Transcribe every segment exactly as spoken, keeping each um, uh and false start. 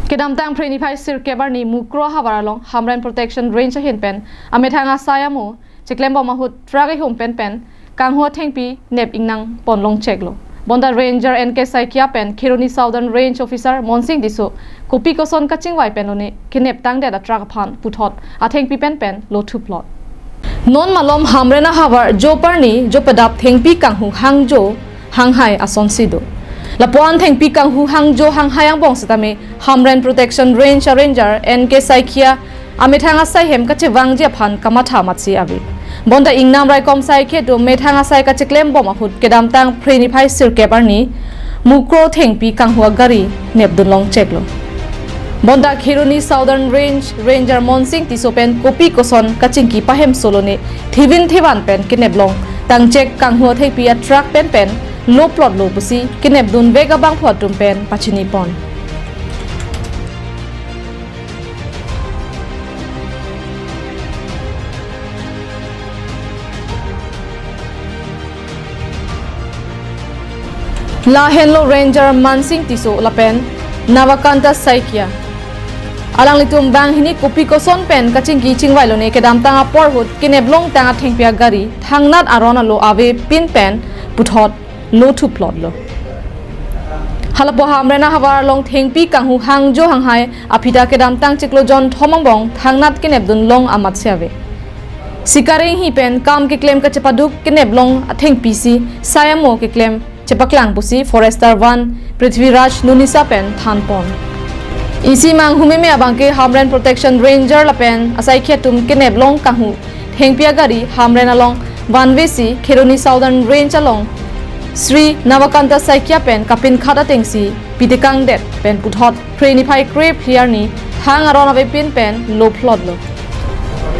Kedamtang Phre niphai sirkep arni Mukro havar along Hamren Protection Range ahin pen amethang asai amo cheklem bom ahut truck ihum pen pen kanghu athengpi nep ingnang pon longcheklo. Bonta Ranger N K Saikia pen Kheroni Southern Range Officer Monsing Tisso kopi koson kachingvai pen lone kenep tangdet a truck aphan puthot athengpi pen pen lo thuplot. Non malom Hamren ahavar jo parni jo pedap thengpi kanghu hangjo hanghai asonsi do. Lapuan thengpi kanghu hangjo hanghai angbong setame Hamren Protection Range a Ranger N K Saikia amethang asai hem kachevangji aphan kamatha matsi ave. Bonta ingnam raikom saikia do methang asai kacheklem bom ahut kedamtang Phre niphai sirkep arni Mukro thengpi kanghu agari nepdun longcheklo. Bonta Kheroni Southern Range Ranger Monsing Tisso pen kopi koson kachingki pahemso lone thivin thivan pen kenep long tangchek kanghu athengpi a truck pen pen lo plot lo pusi kenepdun vek abangphu atum pen pachini pon. Lahenlo Ranger Monsing Tisso lapen Navakanta Saikia. Alanglitum banghini kopi koson pen kachingki chingvai lone kedamtang apor ahut kenep long tang athengpi agari thangnat aron alo avepin pen puthot lo thuplotlo. Halapu Hamren ahavar along thengpi kanghu hangjo hanghai aphi ta kedamtang chiklo jon thom angbong thangnat kenepdun long amatsi ave. Sikaring hi pen kam keklem kachepaduk kenep long athengpi si sai amo keklem chepaklang pusi Forester One Prithviraj Nunisa pen than pon. Isi manghumeme abangke Hamren Protection Ranger lapen asaikia atum kenep long kanghu thengpi agari Hamren along vanve si Kheroni Southern Range along Sri Navakanta Saikia pen kapinkhat atengsi pitekangdet pen puthot Phre niphai krephli arni thang aron avepin pen lo plotlo.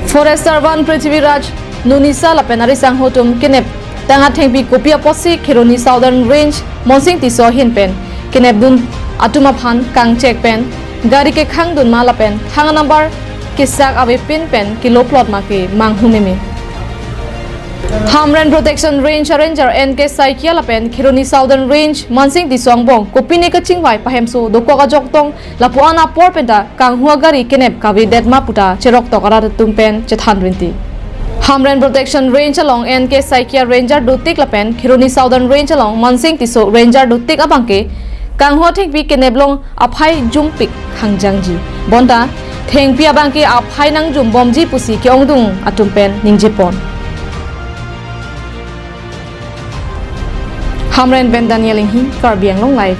Forester One Prithviraj Nunisa lapen arisangho atum kenep tang athengpi kopi apotsi Kheroni Southern Range Monsing Tisso ahin pen kenepdun atum aphan kangchek pen gari kekhangdun ma lapen thang number kesak avepin pen kelo plot ma ke manghumeme. Hamren Protection Range a Ranger N K Saikia lapen Kheroni Southern Range Monsing Tisso angbong kopine kachingvai pahemso dokok ajok tong lapuan apor penta kanghu agari kenep kavedet ma puta cheroktok arat atum pen chethan rinti. Hamren Protection Range along N K Saikia Ranger dotik lapen Kheroni Southern Range along Monsing Tisso Ranger dotik abangke kanghu athengpi kenep long aphai jumpik hangjangji. Bonta thengpi abangke aphai nangjum bomji pusi ke-ongdung atum pen ningje pon. Hamren pen Daniel Inghi, Karbi Anglong Live.